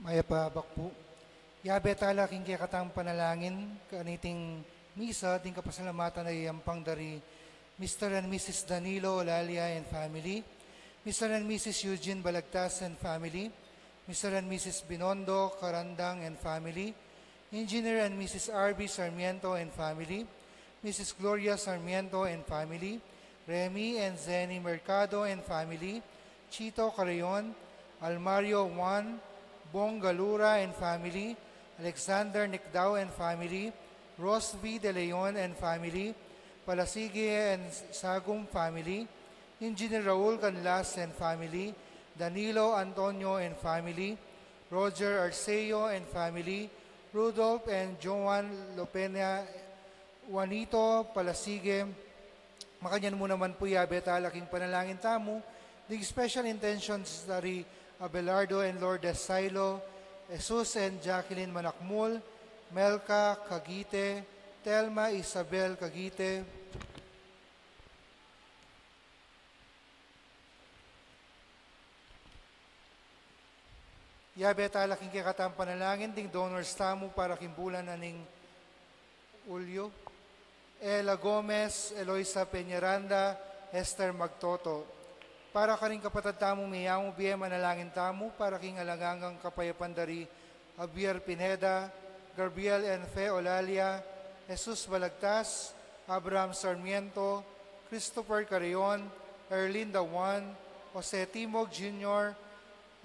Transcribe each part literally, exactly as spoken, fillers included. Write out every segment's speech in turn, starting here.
Mayap a abak pu. Yabe tala king kekatang panalangin kaniting misa, ding kapasalamatan a iyampang dari Mister and Missus Danilo Olalia and family, Mister and Missus Eugene Balagtas and family, Mister and Missus Binondo Carandang and family, Engineer and Missus R B Sarmiento and family, Missus Gloria Sarmiento and family, Remy and Zenny Mercado and family, Chito Carreon, Almario Juan, Bong Galura and family, Alexander Nicdao and family, Ros V De Leon and family, Palasigue and Sagum family, Engineer Raul Canlas and family, Danilo Antonio and family, Roger Arceo and family, Rudolph and Joan Lopena, Juanito Palasigue. Makanyan mu naman pu, yabe tala king panalangin tamu ding special intentions dari Abelardo and Lourdes Sailo, Jesus and Jacqueline Manakmul, Melka Cagite, Telma Isabel Cagite. Yabe tala king kekatang panalangin ding donors tamu para king bulan na ning Ulyo. Ella Gomez, Eloisa Peñaranda, Esther Magtoto. Para karing kapatad tamung meyamu bie, manalangin tamu para king alang anggang kapayapan dari Javier Pineda, Gabriel and Fe Olalia, Jesus Balagtas, Abraham Sarmiento, Christopher Carreon, Erlinda Juan, Jose Timog Junior,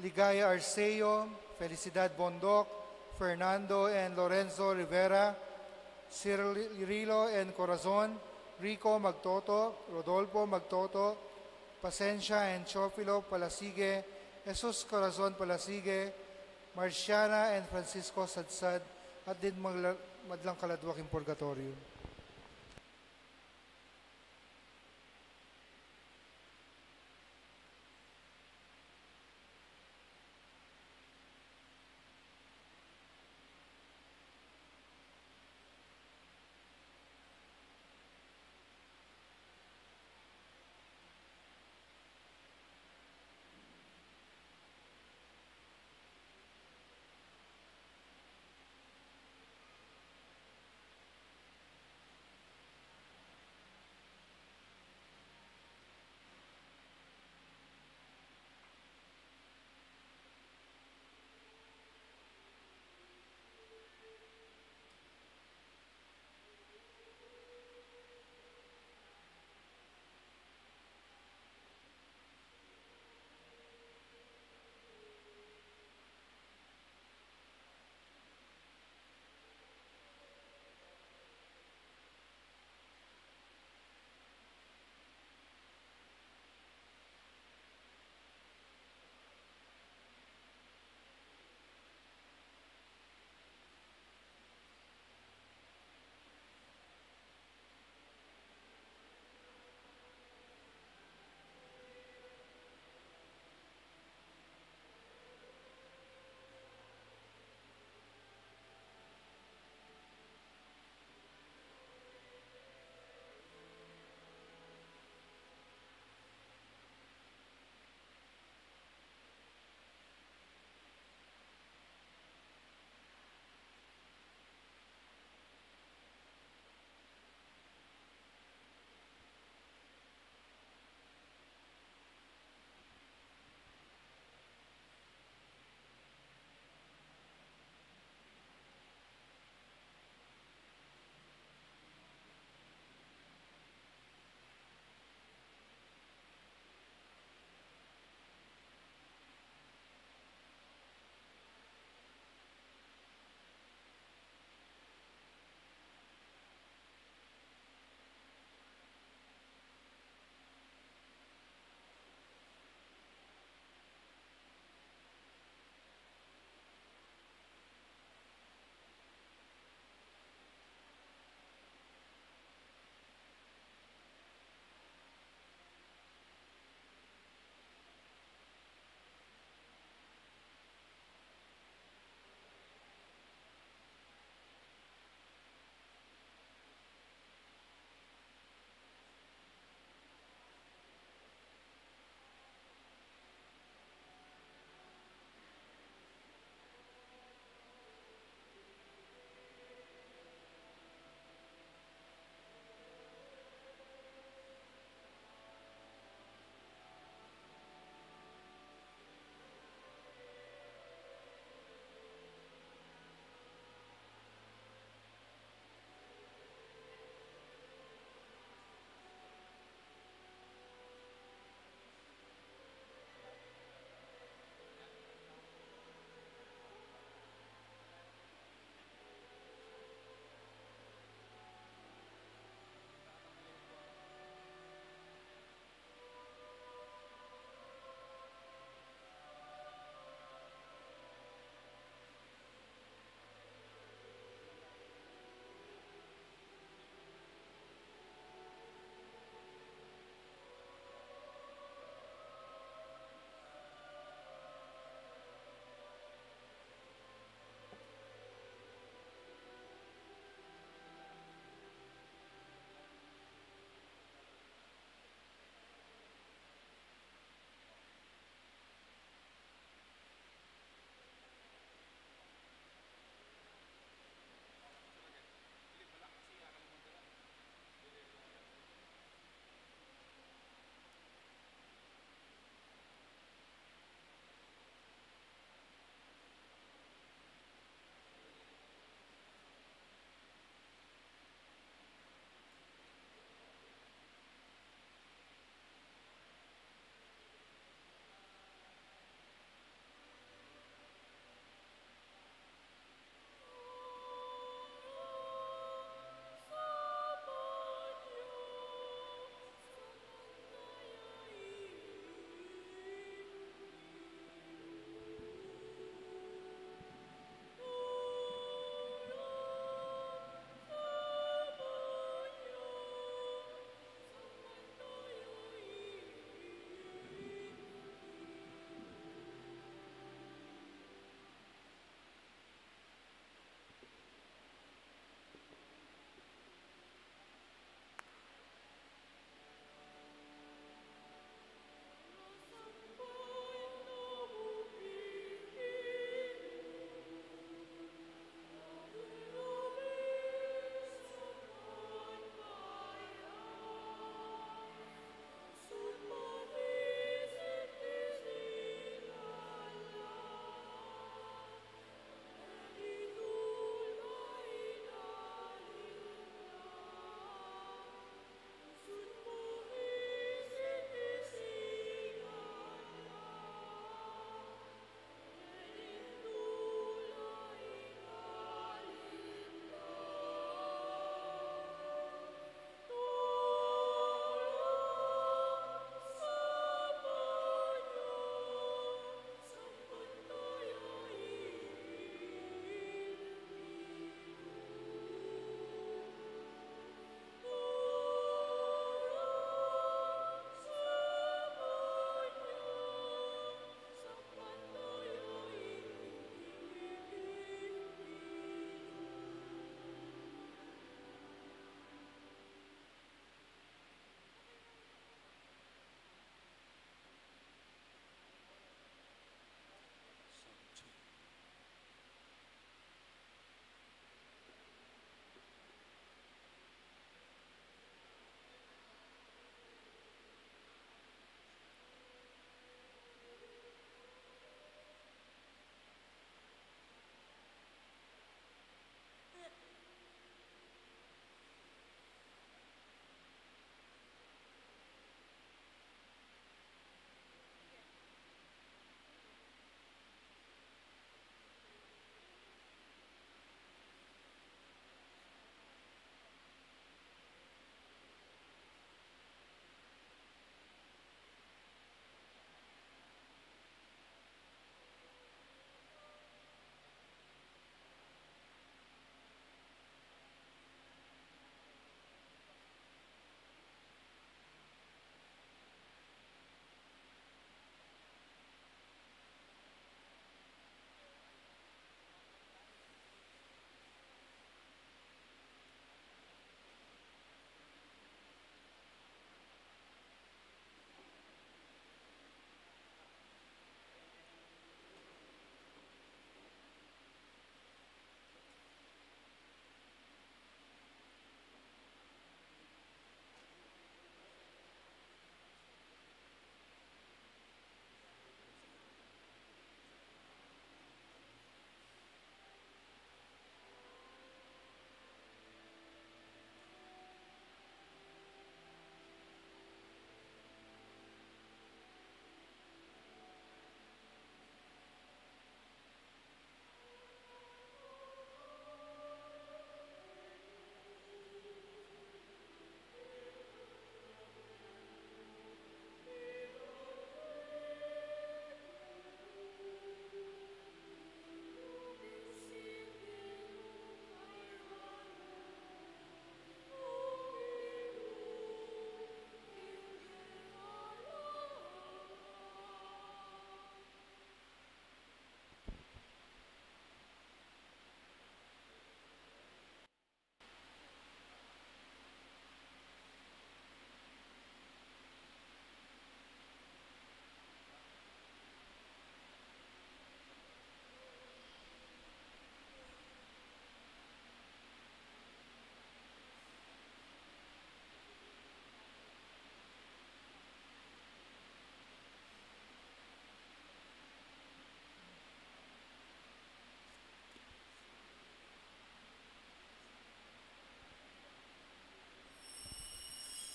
Ligaya Arceo, Felicidad Bondoc, Fernando and Lorenzo Rivera, Cirilo and Corazon, Rico Magtoto, Rodolfo Magtoto, Pasensia and Teofilo Palasigue, Jesus Corazon Palasigue, Marciana and Francisco Sadsad, at ding magla-, madlang kaladwa king purgatoryo.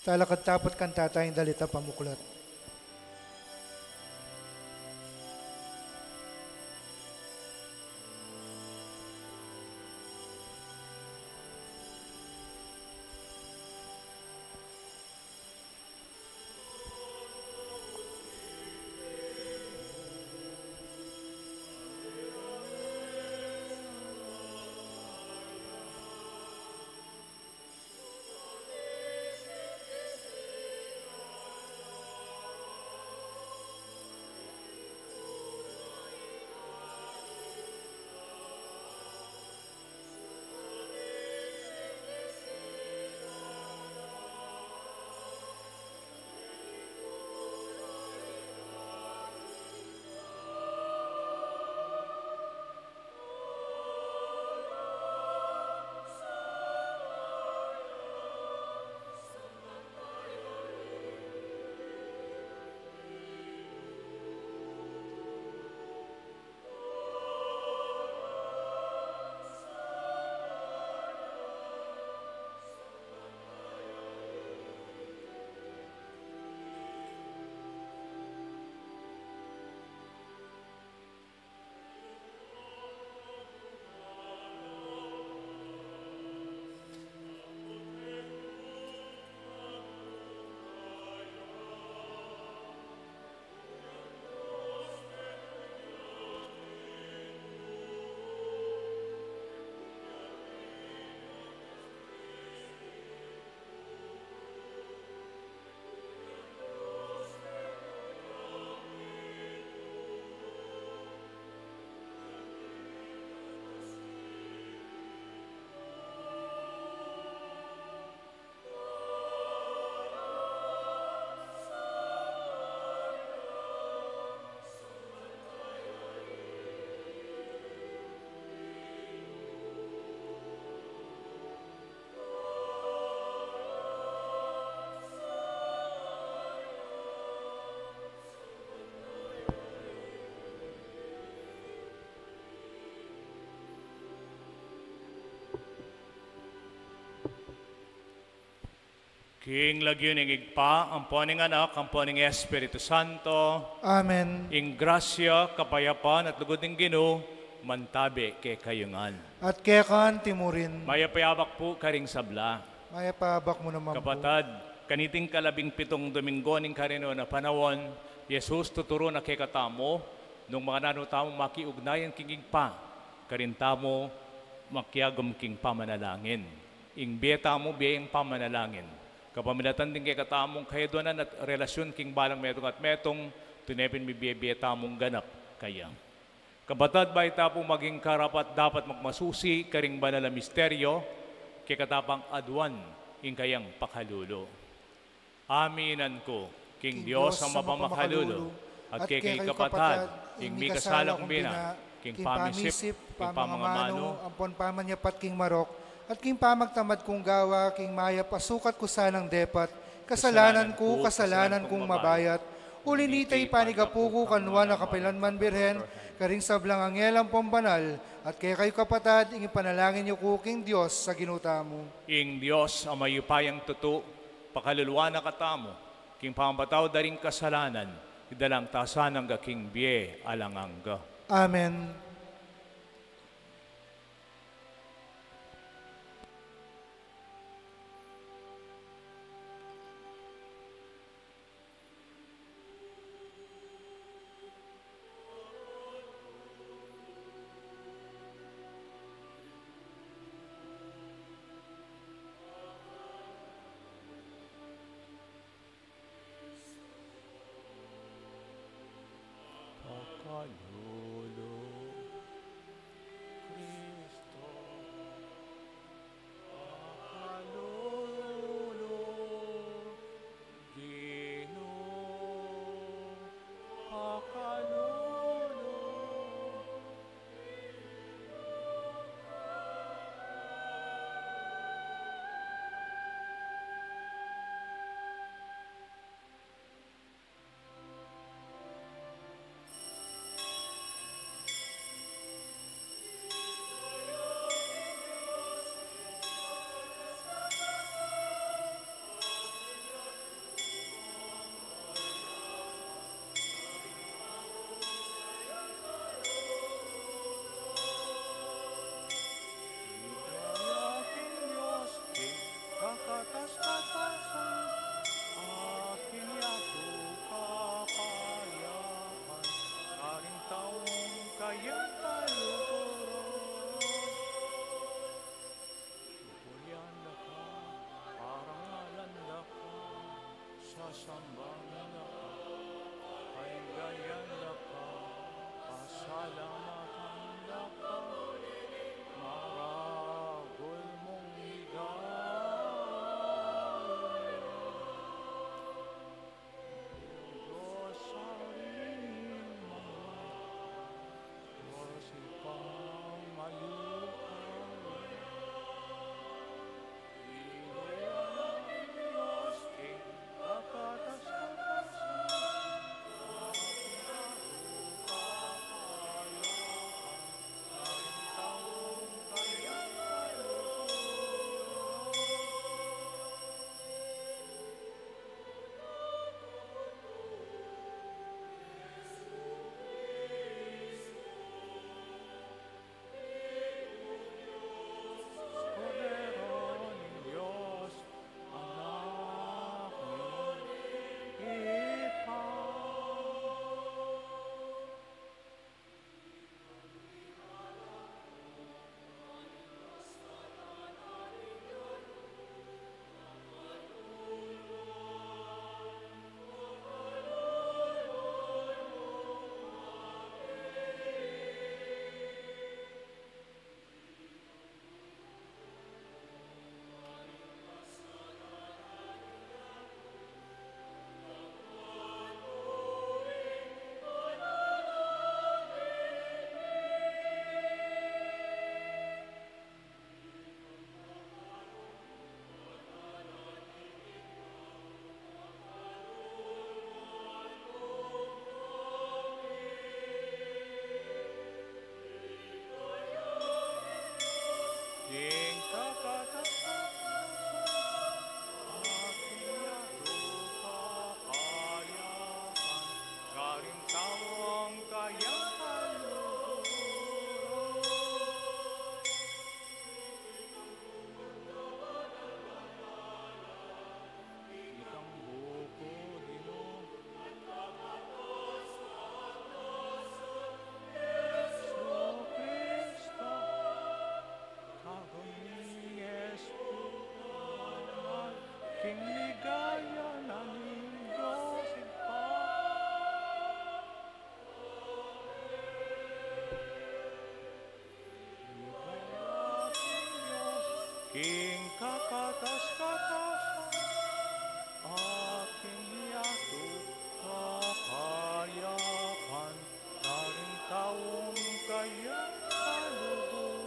Talakad ta pu at kantan ta ing dalit a pamuklat. King lagyu ning Ibpa, ampo ning Anak, ampo ning Espiritu Santo. Amen. Ing grasya, kapayapan, at lugud ning Ginu, mantabe kekayu ngan. At keka anti mu rin. Mayap a abak pu karing sabla. Mayap a abak mu naman pu. Kapatad, kaniting kalabing pitung Domingo ning Kareniwan a Panaun, i Jesus tuturu na kekatamu, nung makananu tamu makiugnayan king Ibpa, karin tamu makiagum king pamanalangin. Ing bie tamu, bie ing pamanalangin. Kapamilatan ding kekatamung kayaduanan at relasyun king balang metung at metung, tune pin mibie-bie tamung ganap kaya. Kapatad, bayu ta pu maging karapat-dapat magmasusi karing banal a misteryo, kekata pang aduan ing kayang pakalulu. Aminan ku king Dios a mapamakalulu, at kekayu kapatad, ing mikasala kung bina, king pamisip, king pamangamanu, ampon pamanyapat king marok, at king pamagtamad kung gawa, king mayap a sukat ku sanang depat, kasalanan ku, kasalanan kung mabayat. Uli nita, ipanigapu ku kang Nuan a Kapilanman Birhen, karing sablang anghel ampon banal, at kekayu kapatad, ing ipanalangin yu ku king Dios a Ginu tamu. Ing Dios a mayupayang tutu, pakaluluan na katamu, king pamapatawad da ring kasalanan, idala na katamu sana king bie alang angga. Amen. Pakalulu, Kristo. Pakalulu, Ginu. Pakalulu. Samban da ka, kaygayan da ka, pasalamatan da ka, maragul mung ligaya. Diyos, Hari ning mga Diyos, Ibpang malugaya. Kordero ning Dios, Anak ning Ibpa. King kakatasan, aking yatu kakayapan, karing taung kayang kaluguran. Ikang buku dinu. Jesucristo, kagum ning Espiritu, king ligaya na ning Dios Ibpa. King kakatas-katasan, aking yatu kakayapan, karing taung kayang kaluguran.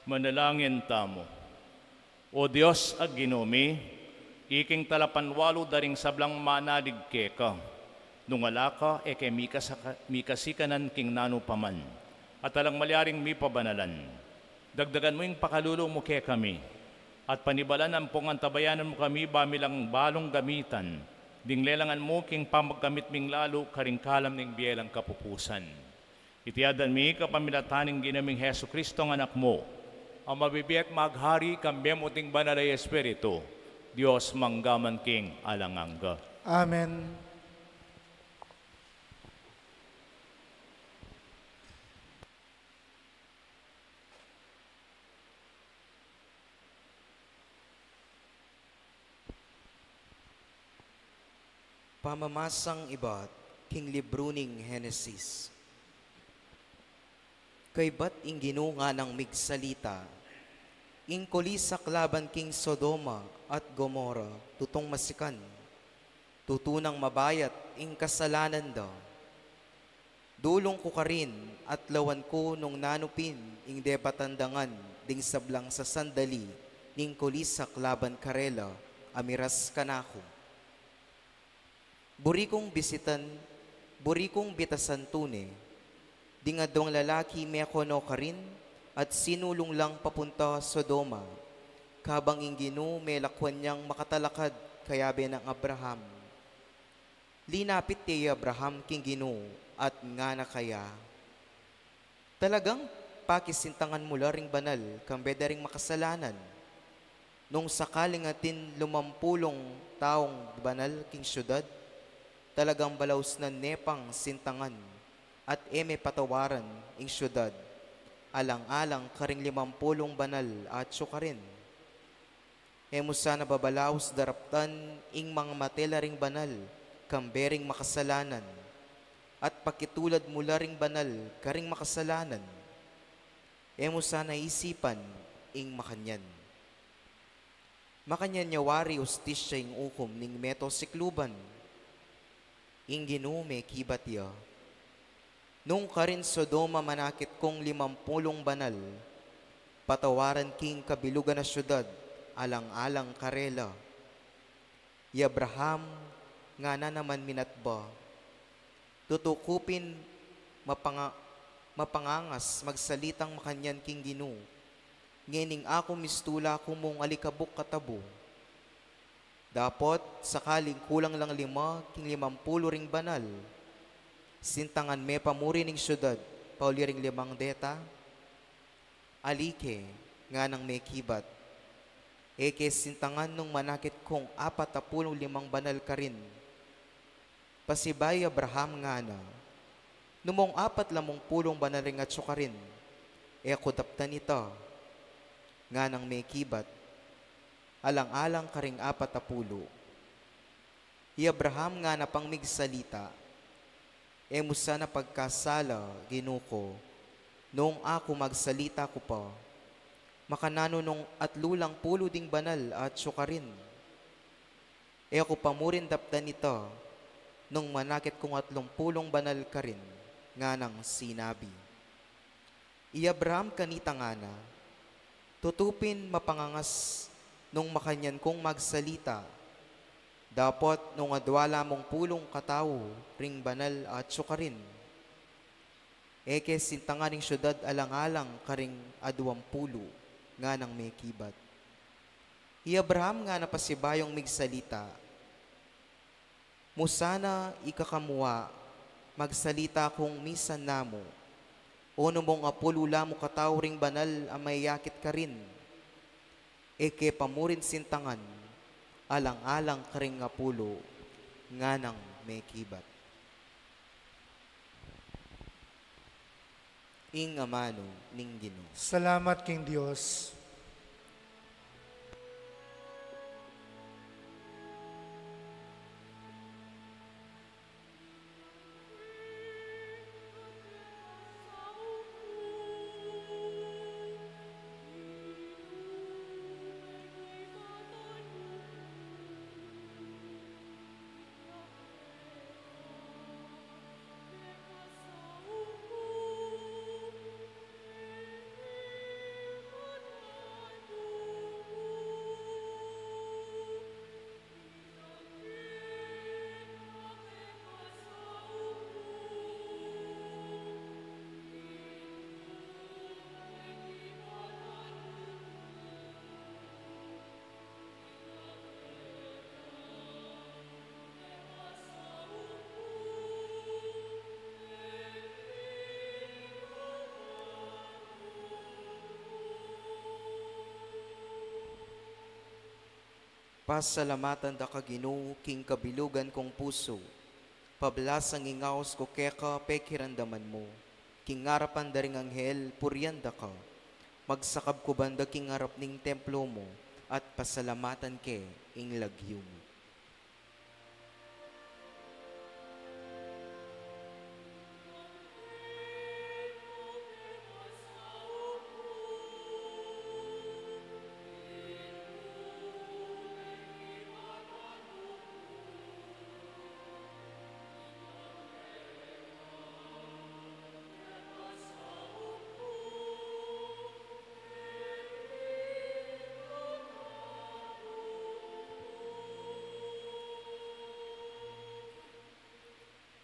Manalangin tamu. O Dios a Ginu mi, iking talapanwalu da ring sablang manalig keka, nung ala ka, e ke mikasaka-, mikasikanan king nanu pa man, at alang malyaring mipabanalan. Dagdagan mu ing pakalulu mu kekami, at panibalan ampong antabayanan mu kami ba mi lang balung gamitan ding lelangan mu king pamagkamit ming lalu karing kalam ning bie alang kapupusan. Iti adwan mi kapamilatan ning Ginu ming Jesucristo a Anak mu, a mabibie at maghari kambe mu at ning Banal a Espiritu, Dios mangga man king alang angga. Amen. Pamamasang ibat king libru ning Henesis. Kaybat ing Ginu nganang migsalita, ing kulisak laban king Sodoma at Gomorra tutung masikan, tutu nang mabayat ing kasalanan da. Dulung ku karin at lawan ku nung nanu pin ing debatan da ngan ding sablang sasandali ning kulisak laban karela a miras kanaku. Buri kung bisitan, buri kung bitasan tune, ding adwang lalaki mekono karin at sinulung lang papunta Sodoma, kabang ing Ginu melakwan yang makatalakad kayabe nang Abraham. Linapit ya i Abraham king Ginu at ngana kaya, Talagang pakisintangan mu la ring banal kambe da ring makasalanan. Nung sakaling atin limampulung taung banal king siudad, talagang balaus nan ne pang sintangan at e me patawaran ing siudad, alang-alang karing limampulung banal a atsu karin. E mu sana babalaus daraptan ing mangamate la ring banal kambe ring makasalanan, at pakitulad mu la ring banal karing makasalanan. E mu sana isipan ing makanyan. Makanyan ya wari ustisya ing ukum ning meto sikluban. Ing Ginu mekibat ya. Nung karin Sodoma manakit kung limampulung banal, patawaran king kabilugan a siudad, alang-alang karela. I Abraham ngana naman minatba, tutu ku pin mapanga-, mapangangas magsalitang makanyan king Ginu, ngening aku mistula ku mung alikabuk katabu. Dapot, sakaling kulang lang lima king limampulu ring banal, sintangan me pa mu rin ing siudad pauli ring limang deta? Ali ke, nganang mekibat. E ke sintangan nung manakit kung apat a pulung limang banal karin? Pasibayu i Abraham ngana, nu mung apat lamung pulung banal ring atsu karin, e ku daptan ita, nganang mekibat, alang-alang karing apat a pulu. I Abraham ngana pang migsalita, e mu sana pagkasala, Ginu ku, nung aku magsalita ku pa. Makananu nung atlu lang pulu ding banal a atsu karin? E ku pa mu rin daptan ita, nung manakit kung atlung pulung banal karin, nganang sinabi. I Abraham kanita ngana, tutu pin mapangangas nung makanyan kung magsalita, dapot nung adwa lamung pulung katau ring banal a atsu karin, e ke sintangan ing siudad alang-alang karing aduang pulu, nganang mekibat. I Abraham ngana pasibayung migsalita, mu sana ika kamua, magsalita kung misan namu, o nu mung apulu la mu katau ring banal a mayakit karin, e ke pa mu rin sintangan, alang-alang karing apulu, nganang mekibat. Ing amanu ning Ginu. Salamat king Dios. Pasalamatan da ka, Ginu, king kabilugan kung pusu. Pablasang ing aus ku keka, pekiramdaman mu. King arapan da ring anghel, purian da ka. Magsakab ku banda king arap ning templo mu, at pasalamatan ke ing lagyu mu.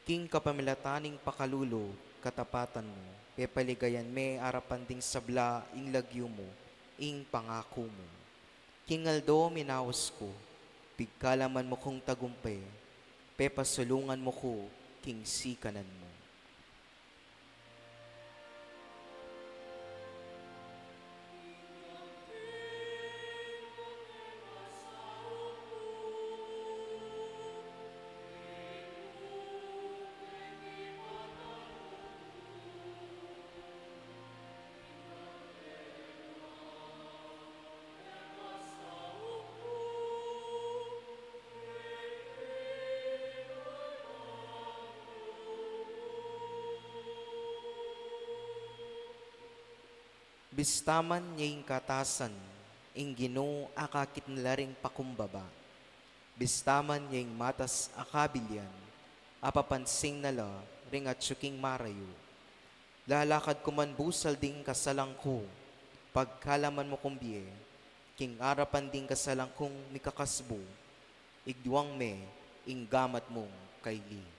King kapamilatan ning pakalulu, katapatan mu, pepaligayan me arapan ding sabla ing lagyu mu, ing pangaku mu. King aldo minaus ku, pigkalaman mu kung tagumpe, pepasulungan mu ku king sikanan mu. Bista man ya ing katasan, ing Ginu akakit na la ring pakumbaba. Bista man ya ing matas a kabilyan, apapansin na la ring atyu king marayu. Lalakad ku man busal ding kasalan ku, pagkalaman mu kung bie, king arapan ding kasalan kung mikakasbu, igduang me ing gamat mung kaili.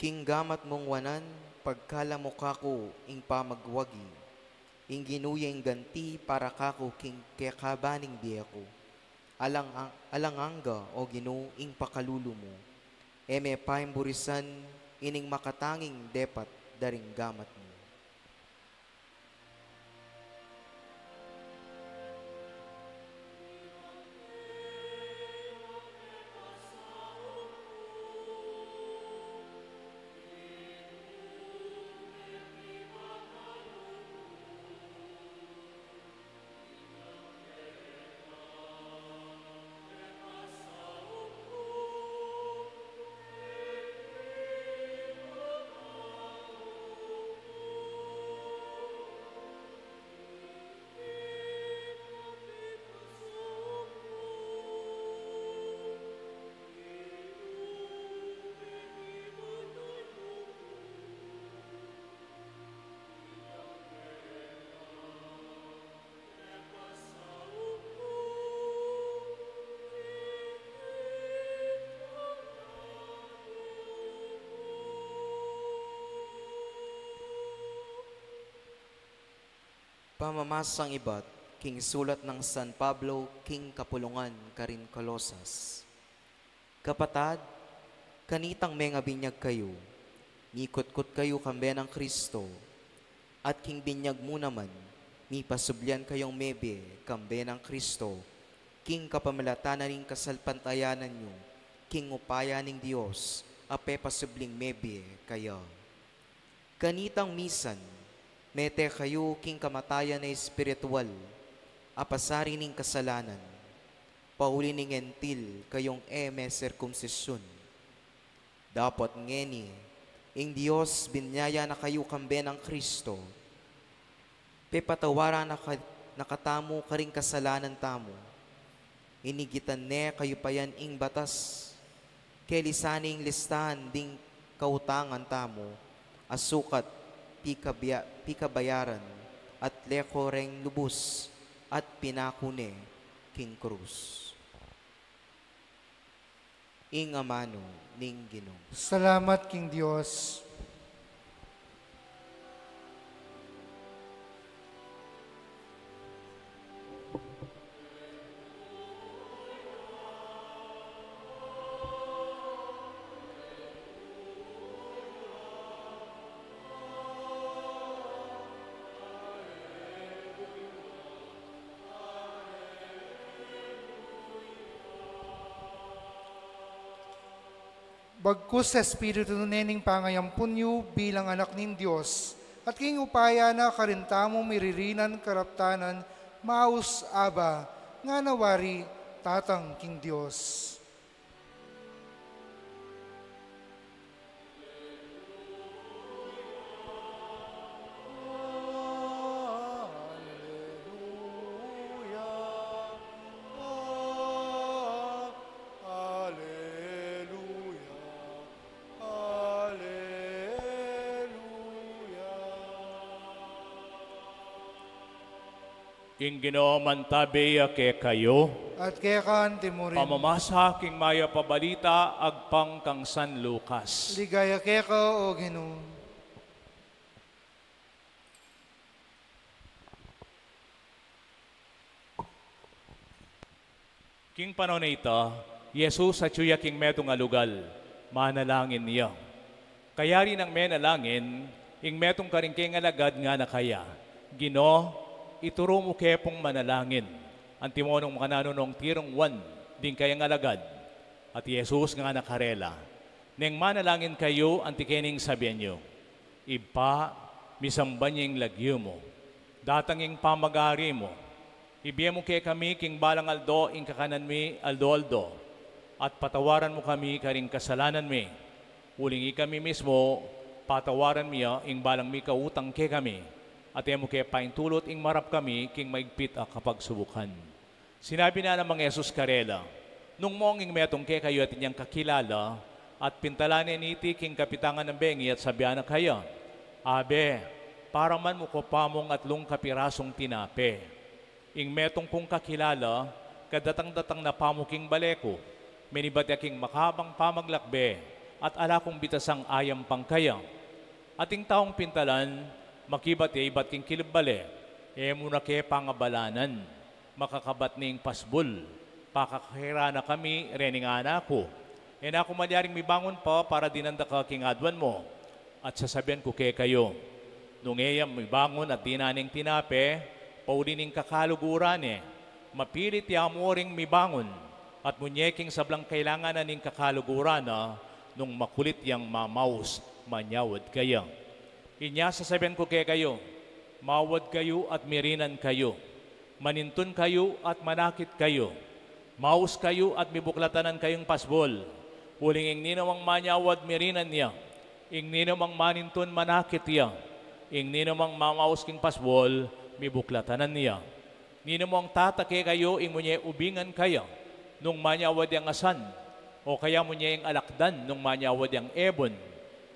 King gamat mung wanan, pagkalam mu kaku ing pamagwagi, ing Ginu ya ing ganti para kaku king kekaba ning bie ku. Alang, alang angga, O Ginu, ing pakalulu mu, e me paimburisan ining makatanging depat da ring gamat mu. Pamamasang ibat king sulat nang San Pablo king kapulungan karin Colosas. Kapatad, kanitang mengabinyag kayu, mikutkut kayu kambe nang Kristo, at king binyag mu naman, mipasublian kayung mebie kambe nang Kristo, king kapamilatan na ning kasalpantayanan yu, king upaya ning Dios a pepasubling mebie kaya. Kanitang misan, mete kayu king kamatayan a espiritual, a pasari ning kasalanan, pauli ning Hentil kayung e me sirkumsisyun. Dapot ngeni, ing Dios binyaya na kayu kambe nang Kristo, pepatawaran na ka-, na katamu karing kasalanan tamu. Inigitan ne kayupayan ing batas, kelisan ne ing listahan ding kautangan tamu, a sukat pikabya-, pikabayaran, at leko reng lubus, at pinaku ne king krus. Ing amanu ning Ginu. Salamat king Dios. Bagkus Espiritu ne ning pangayampun yu bilang anak ning Dios, at king upaya na karin tamu miririnan karaptanan, maus Abba, ngana wari, Tatang king Dios. Aleluya, aleluya, aleluya. Ing Ginu mantabi ya kekayu. At keka antimurin. Pamamasa king mayap a balita agpang kang San Lucas. Ligaya keka, O Ginu. King panaun a ita, i Jesus atyu ya king metung a lugal, manalangin ya. Kayari nang menalangin, Ing metung karing kayang alagad ngana kaya, "Ginu, ituru mu ke pung manalangin." Antimo nung makananu nong tirung Juan ding kayang alagad. At i Jesus ngana karela, "Neng manalangin kayu, anti ke ning sabian yu, 'Ibpa, misamban ya ing lagyu mu. Datang ing pamagari mu. Ibie mu kekami king balang aldo ing kakanan mi aldo-aldo. At patawaran mu kami karing kasalanan mi, uling ikami mismu, patawaran mi ya ing balang mikautang kekami. At e mu ke paintulut ing marap kami king maigpit a kapagsubukan.'" Sinabi na namang Jesus karela, "Nung mung ing metung kekayu atin yang kakilala, at pintalan ne niti king kapitangan nang bengi at sabian na kaya, 'Abe, paraman mu ku pa mung atlung kapirasung tinape. Ing metung kung kakilala, kadatang-datang na pa mu king bale ku, menibat ya king makabang pamaglakbe, at ala kung bitasang ayampang kaya.' At ing taung pintalan, makibat ya ibat king kilub bale, e mu na ke pangabalanan. Makakabat ne ing pasbul, pakakera na kami rening anak ku. E na ku malyaring mibangun pa para dinan da ka king aduan mu. At sasabian ku kekayu, nung e ya mibangun at dinan ing tinape, pauli ning kakaluguran ne, mapilit ya mu ring mibangun, at munye king sablang kailangan na ning kakaluguran na, nung makulit yang mamaus, manyawad kaya. Inya sasabian ku kekayu, mawad kayu at mirinan kayu. Manintun kayu at manakit kayu. Maus kayu at mibuklatanan kayung pasbul. Uling ing ninumang manyawad, mirinan ya. Ing ninumang manintun, manakit ya. Ing ninumang mamaus king pasbul, mibuklatanan ya. Ninumang tata kekayu ing munye ubingan kaya nung manyawad yang asan, o kaya munye ing alakdan nung manyawad yang ebun.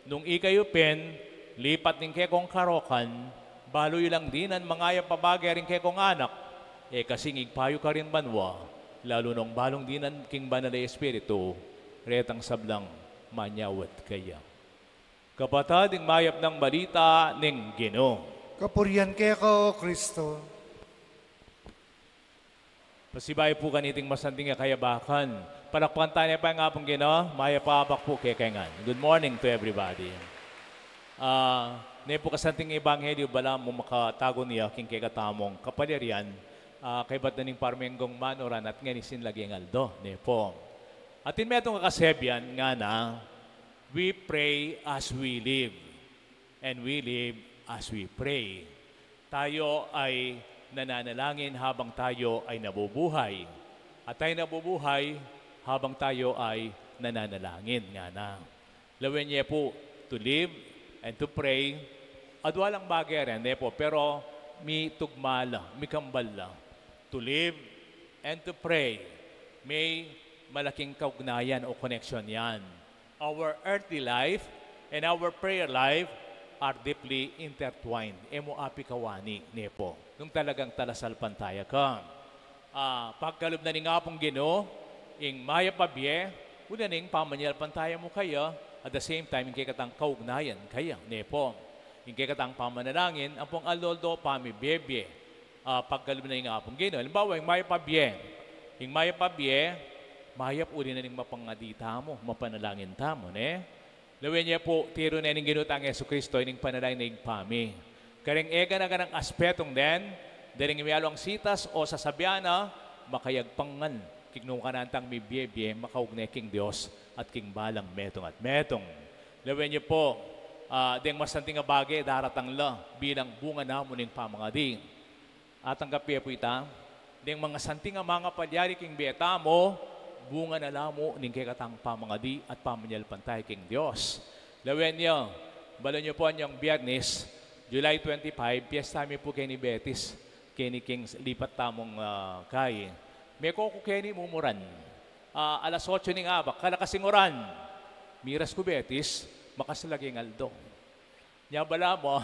Nung ikayu pin, lipat ning kekong karokan, balu yu lang dinan mangayap a bage ring kekong anak, e kasi ing Ibpa yu karin banua, lalu nung balung dinan king Banal a Espiritu, retang sablang manyawad kaya. Kapatad, ing mayap nang balita ning Ginu. Kapurian keka, O Kristo. Pasibayu pu kaniting masanting a kayabakan. Palakpakan taya pa ing Apung Ginu, mayap a abak pu kekayu ngan. Good morning to everybody. Ah, ne pu kasanting ebanghelyu balamu makatagun ya king kekatamung kapalyarian, ah, kaybat na ning parmenggong manuran at ngeni sin laging aldo, ne pu. Atin metung a kasebian ngana, "We pray as we live, and we live as we pray." Tayo ay nananalangin habang tayo ay nabubuhay. At tayo nabubuhay habang tayo ay nananalangin, ngana. Lawen ye pu, to live and to pray, adwa lang bage ren, ne pu, pero mitugma la, mikambal la. To live and to pray, may malaking kaugnayan o connection yan. Our earthly life and our prayer life are deeply intertwined. E mu apikawani, ne pu, nung talagang talasalpantaya ka. Ah, pagkalub na ning Apung Ginu, ing mayap a bie, uling ing pamanyalpantaya mu kaya, at the same time, ing kekatang kaugnayan kaya, ne pu. Ing kekatang pamanalangin, ampong aldo-aldo pamibie-bie, ah, pagkalub na ning Apung Ginu. Alimbawa, ing mayap a bie. Ing mayap a bie, mayap uli na ning mapangadi tamu, mapanalangin tamu, ne? Lawen ye pu, tiru ne ning Ginu tang Jesucristo ining panalangin ning Ibpa mi. Karing e gana-ganang aspetung den, deng mialuang sitas o sasabian na, makayagpang ngan king nukanan tang mibie-bie, makaugne king Dios at king balang metung at metung. Lawen ye pu, ah, deng masanting a bage daratang la bilang bunga namu ning pamangadi. Atanggap ye pu ita, deng masanting a mangapalyari king bie tamu, bunga na la mu ning kekatang pamangadi at pamanyalpantaya king Dios. Lawen ye, balu yu pu anyang Biernes, July twenty-five, piesta mi pu keni Betis, keni king lipat tamung, ah, kayi. Meko ku keni mumuran. Ah, alas otso ning abak, kalakas ing uran. Miras ku Betis, makas laging aldo. Nya balamu,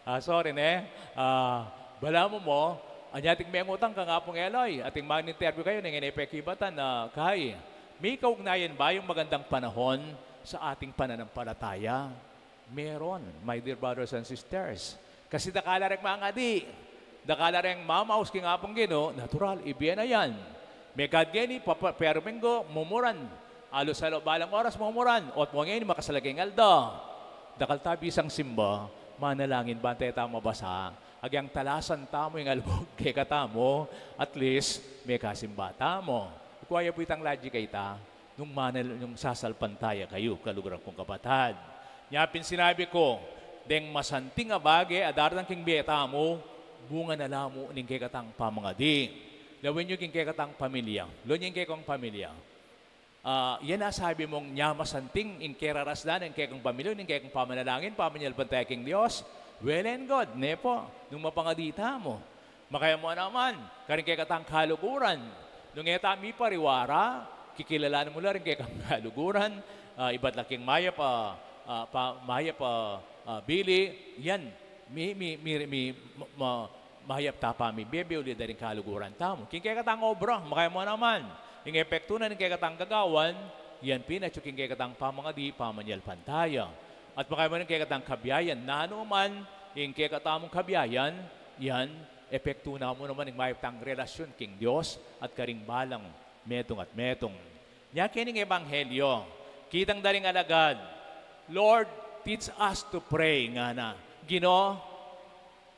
ah, sorry ne, ah, balamu mu, anya ating mengutang kang Apung Eloy, ating mang-interview kayu, neng e ne pekibatan, ah, kayi. May kaugnayan ba yung magandang panahon sa ating pananampalataya? Meron, my dear brothers and sisters. Kasi dakal la reng mangadi, dakal la reng mamaus king Apung Ginu, natural, ibie na yan. Mekad ngeni, papa-, perminggu, mumuran. Alus-alus balang oras, mumuran. Ot mu ngeni, makas laging aldo. Dakal ta bisang simba, manalangin bang e ta mabasa, agyang talasan tamu ing albug kekatamu, at least, mekasimba tamu. Ikua ya pu itang logic a ita, nung manal-, nung sasalpantaya kayu, kaluguran kung kapatad. Nya pin sinabi ku, deng masanting a bage a daratang king bie tamu, bunga na la mu ning kekatang pamangadi. Lawen yu king kekatang pamilya. Lawen yu king kekatang pamilya. Ah, yan a sabi mung nya masanting ing kerarasdan ning kekang pamilya, ning kekang pamanalangin, pamanyalpantaya king Dios. Well and good, ne pu, nung mapangadi tamu. Makaya mu naman, karing kekatang kaluguran. Nung e ta mipariwara, kikilalanan mu la ring kekang kaluguran, ah, ibat la king mayap a, ah, pa, mayap a, ah, bili, yan, mi, mi, mi, mi, ma, ma, mayap ta pamibie-bie uli da ring kaluguran tamu. King kekatang obra, makaya mu naman, ing epektu na ning kekatang gagawan, yan pin atyu king kekatang pamangadi, pamanyalpantaya. At makaya mu ning kekatang kabiayan, nanu man, ing kekatamung kabiayan, yan, epektu na mu naman ing mayap tang relasyon king Dios at karing balang metung at metung. Nya kening ebanghelyo, kitang da ring alagad, "Lord, teach us to pray," ngana. "Ginu,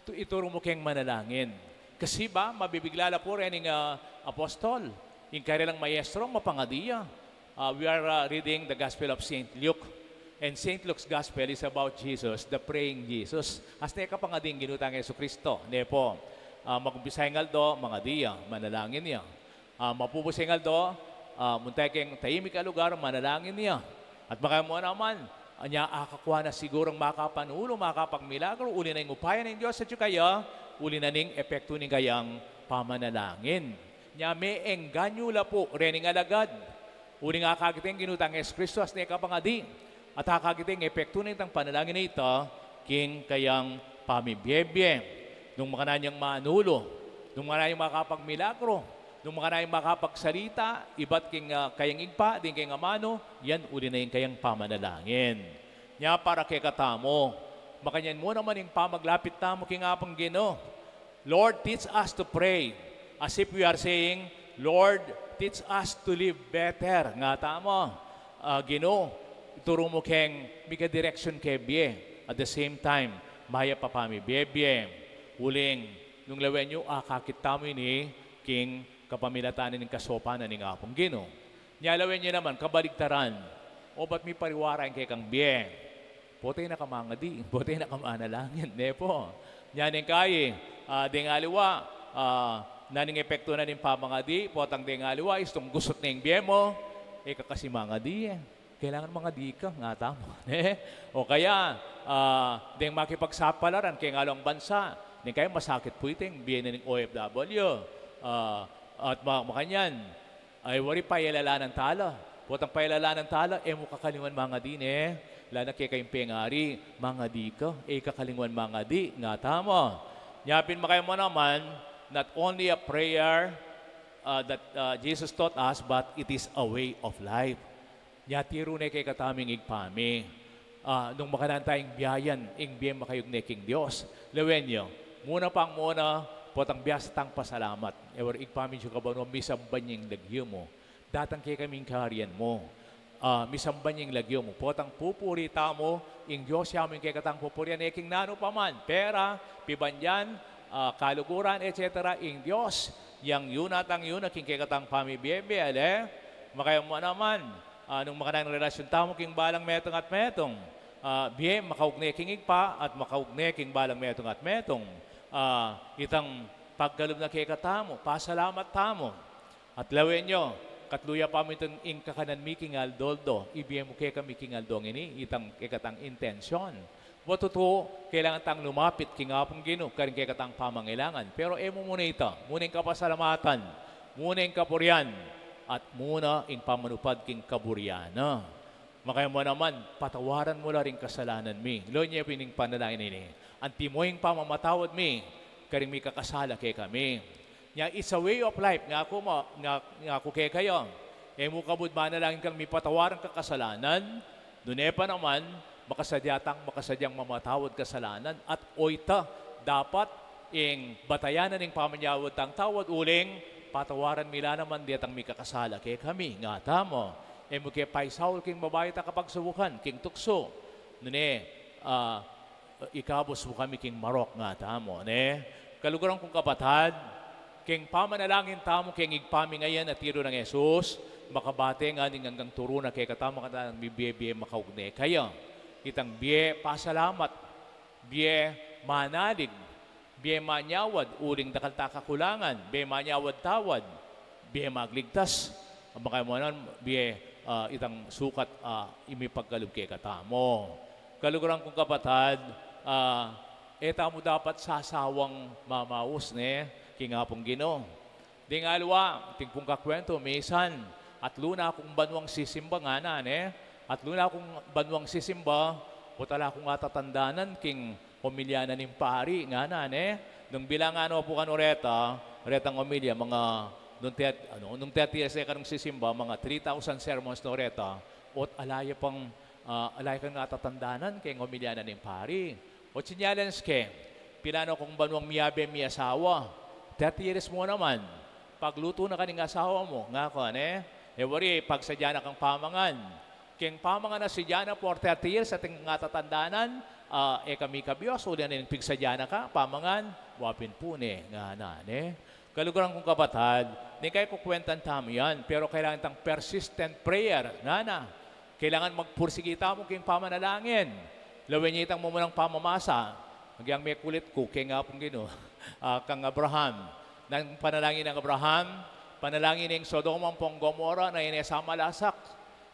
tu-, ituru mu keng manalangin." Kasi ba, mabibigla la pu reng, ah, apostol. Ing karelang maestro, mapangadi ya. Ah, we are, ah, reading the Gospel of Saint Luke. And Saint Luke's Gospel is about Jesus, the praying Jesus. Asne kapangadi ning Ginu tang Jesucristo, ne pu. Ah, magumpisa ing aldo, mangadi ya, manalangin ya. Ah, mapupus ing aldo, ah, munta ya keng taimik a lugar, manalangin ya. At makaya mu naman, anya akakua na sigurung makapanulu, makapagmilagru, uli na ing upaya ning Dios atyu kaya, uli na ning epektu ning kayang pamanalangin. Nya me-engganyu la pu reng alagad. Uling akakit ing Ginu tang Jesucristo asne kapangadi. At akakit ing epektu na nitang panalangin a ita, king kayang pamibie-bie. Nung makanyan yang manulu, nung makanyan yang makapagmilagru, nung makanyan yang makapagsalita, ibat king, ah, kayang Ibpa, ding kayang amanu, yan uli na ing kayang pamanalangin. Nya para kekatamu, makanyan mu naman ing pamaglapit tamu king Apung Ginu. "Lord, teach us to pray." As if we are saying, "Lord, teach us to live better." Nga tamu, ah, Ginu, ituru mu keng migadireksyon ke bie. At the same time, mayap a pamibie-bie. Uling, nung lawen yu, akakit tamu ini, king kapamilatan ning kasopanan ning Apung Ginu. Nya lawen yu naman, kabaligtaran. Obat mipariwara ing kekang bie. Potang e na ka mangadi, potang e na ka manalangin, ne pu. Nya ning kai, ah, deng aliwa, ah, nanu ing epektu na ning pamangadi, potang deng aliwa, istung gusut ne ing bie mu, e ka kasi mangadi, e. Kailangan mangadi ka, nga tamu, ne? O kaya, ah, deng makipagsapalaran keng aliwang bansa, ning kai masakit pu ita ing bie na ning O F W, ah, at ma-, makanyan, ay, wari pailalanan tala. Potang pailalanan tala, e mu kakalingwan mangadi ne. Lana keka ing pengari, mangadi ka, e kakalingwan mangadi, nga tamu. Nya pin makaya mu naman, not only a prayer, uh, that, uh, Jesus taught us, but it is a way of life. Nya tiru ne kekatamu ing Ibpa mi. Ah, nung makanyan tang biayan, ing bie makayugne king Dios. Lawen yu, muna pang muna, potang biasa tang pasalamat. E wari, Ibpa mi atsu ka banua, misamban ya ing lagyu mu. Datang kekami ing kayarian mu. Ah, misamban ya ing lagyu mu. Potang pupuri tamu, ing Dios ya mu ing kekatang pupurian, e king nanu pa man, pera, pibandian, ah, kaluguran, et cetera. Ing Dios, yang yu na at yang yu na king kekatang pamibie-bie, ale? Makaya mu naman, ah, nung makanyan ing relasyon tamu king balang metung at metung, ah, bie makaugne king Ibpa at makaugne king balang metung at metung. Ah, itang pagkalub na kekatamu, pasalamat tamu. At lawen yu, katlu ya pa mu itang ing kakanan mi king aldo-aldo, ibie mu kekami king aldo ngeni, itang kekatang intensyon. Wa tutu, kailangan tang lumapit king Apung Ginu, karing kekatang pamangailangan. Pero e mu muna ita, muna ing kapasalamatan, muna ing kapurian, at muna ing pamanupad king kaburian na. Makaya mu naman, patawaran mu la ring kasalanan mi. Lawen yu pin ing panalangin ini. Antimo ing pamamatawad mi, karing mikakasala kekami. Nya, it's a way of life. Nga ku ma-, nga, nga ku kekayu, e mu kabud manalangin kang mipatawad kang kasalanan, nune pa naman, makasadya tang, makasadyang mamatawad kasalanan, at oyta, dapat, ing batayan na ning pamanyawad tang tawad uling, patawaran mi la naman detang mikakasala kekami, nga tamu. E mu ke paisaul king mabayat a kapagsubukan, king tuksu. Nune, ah, ikabus mu kami king marok, nga tamu, ne? Kaluguran kung kapatad, king pamanalangin tamu king Ibpa mi ngayan a tiru nang Jesus, makabate ngana ning anggang turu na kekatamu, kayabe-bie makaugne kaya. Itang bie pasalamat, bie manalig, bie manyawad uling dakal ta kakulangan, bie manyawad-tawad, bie magligtas, a makayaman, bie, ah, itang sukat, ah, imipagkalub kekatamu. Kaluguran kung kapatad, ah, e tamu dapat sasawang mamaus, ne, king Apung Ginu. Ding aliwa, atin pung kakwentu, misan, atlu na kung banwang sisimba, ngana, ne? Atlu na kung banwang sisimba, potang ala kung atatandanan king homilya na ning pari, ngana, ne? Nung bilang ano pu kanu reta, retang homilya, mga, nung tet-, ano, nung thirty years e kanu sisimba, mga three thousand sermons no reta, ot ala ya pang, ah, ala ya kang atatandanan king homilya na ning pari. Ot sinyales ke, pilan no kung banwang miyabe miyasawa, thirty years mu naman, paglutu na ka ning asawa mu, nga ku, ne? E wari, pagsadya na kang pamangan. King pamangan a sadya na for thirty years atin kang atatandanan, ah, e ka mikabius, uli na ning pigsadya na ka, pamangan, wa pin pune, ngana, ne? Kaluguran kung kapatad, ne, kaya kukwentan tamu yan, pero kailangan tang persistent prayer, ngana. Kailangan magpursigi tamu king pamanalangin. Lawen ye itang mumunang pamamasa. Agyang mekulit ku, king Apung Ginu, ah, kang Abraham. Nang panalangin nang Abraham, panalangin ning Sodoma ampong Gomora na ine sa malasak.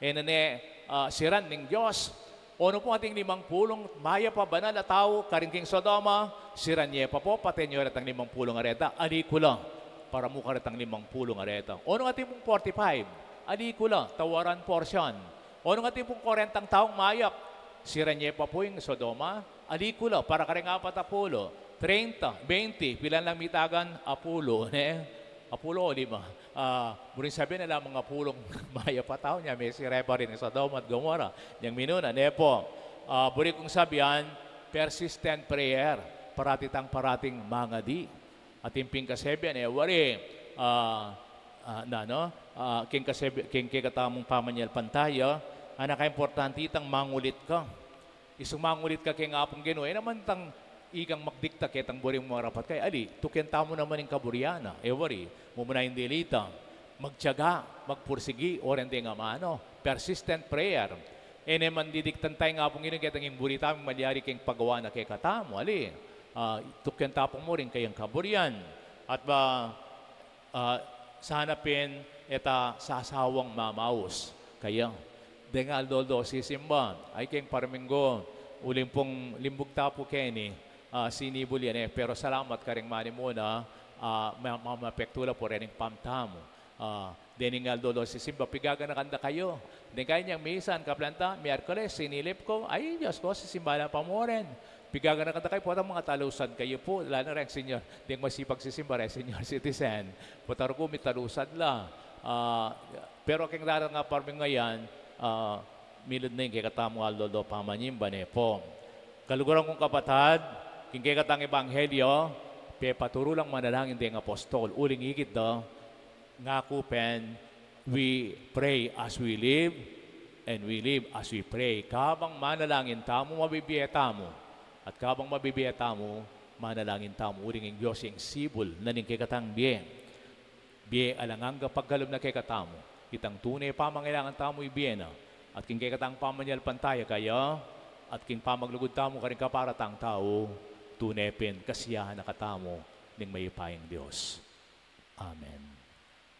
E na ne, ah, siran ning Dios. Onu pung ating limang pulung mayap a banal a tau karin king Sodoma, siran ye pa pu, paten yu retang limang pulung a reta, ali ku la, para mu karetang limang pulung a reta. Onu ating pung forty-five, ali ku la, tawaran portion. Onu ating pung kwarentang taung mayap, siran ye pa pu ing Sodoma, ali ku la, para karing apat a pulu, treinta, twenty, pilan lang mitagan, apulu, ne? Apulu o lima. Ah, buring sabian, ala mang apulung mayap a tau, nya mesiret pa rin ing Sodoma at Gomora. Nyang minuna, ne pu. Ah, buri kung sabian, persistent prayer, parati tang parating mangadi. Atin pung kasebian, e wari, ah, ah, na, no? Ah, king kasebi-, king kekatamung pamanyalpantaya, a nakaimportante itang mangulit ka. Isung mangulit ka king Apung Ginu, e naman tang ikang magdikta ketang buri mung marapat kaya. Ali, tuken tamu naman ing kaburian na. E wari, mumuna ing dilita, magtiyaga, magpursigi, o reng deng amanu, persistent prayer. E naman didiktan taya ning Apung Ginu ketang ing buri tamu malyari king pagawa na kekatamu. Ali, ah, tuken ta pu mu rin kayang kaburian. At ba, ah, sana pin e ta sasawang mamaus. Kaya, deng aldo-aldo sisimba, ay keng parminggu, uling pung limbug ta pu keni, ah, sinibul yan e. Pero salamat karing manimuna, ah, ma-, ma-, mapektu la pu reng pamtamu. Ah, dening aldo-aldo sisimba, pigaganakan da kayu. Deng kaya nyang misan, kaplanta, Miyerkules, sinilip ku, ay, Dios ku, sisimba la pa mu rin. Pigaganakan da kayu, potang mangatalusad kayu pu, lalo na reng senyor. Deng masipag sisimba, reng senior citizen. Potang ruku mitalusad la. Ah, pero keng daratang a parminggu yan, ah, milud na ing kekatamung aldo-aldo pamanyimba, ne pu. Kaluguran kung kapatad, king kekatang ebanghelyo, pepaturu lang manalangin deng apostol, uling ikit da, ngaku pen, "We pray as we live, and we live as we pray." Kabang manalangin tamu, mabibie tamu. At kabang mabibie tamu, manalangin tamu. Uling ing Dios ing sibul na ning kekatang bie. Bie alang angga pagkalub na kekatamu. Itang tune pamangailangan tamu, ibie na. At king kekatang pamanyalpantaya kaya, at king pamaglugud tamu karing kaparatang tau, tune pin kasiyahan na katamu ning mayupayang Dios. Amen.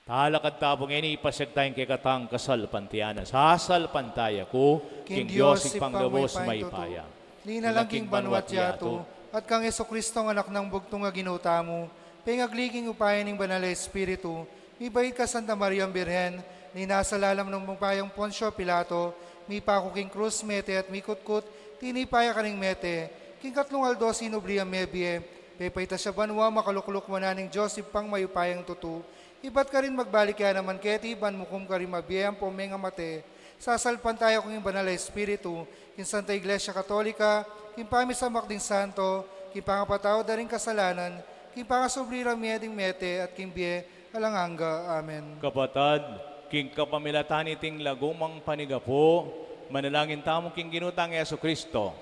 Talakad ta pu ngeni, ipasyag taya ing kekatang kasalpantayanan. Sasalpantaya ku king Dios, Ibpang lubos mayupaya, linalang king banua't yatu, at kang Jesucristo, Anak nang bugtung a Ginu tamu, pengagli king upaya ning Banal a Espiritu, mibait kang Santa Mariang Birhen, linasa lalam ning upayang Poncio Pilato, mipaku king krus, mete at mikutkut, tinipa ya karing mete, king katlung aldo sinubli yang mebie, pepaitas ya banua, makalukluk wanan ning Dios Ibpang mayupayang tutu, ibat karin magbalik ya naman keti ban mukum karing mabie ampong mengamate. Sasalpantaya ku king Banal a Espiritu, king Santa Iglesia Katolika, king pamisamak ding santo, king pangapatawad da ring kasalanan, king pangasubli rang mie ding mete, at king bie alang angga. Amen. Kapatad, king kapamilatan niting lagumang panigapu, manalangin tamu king Ginu tang Jesucristo.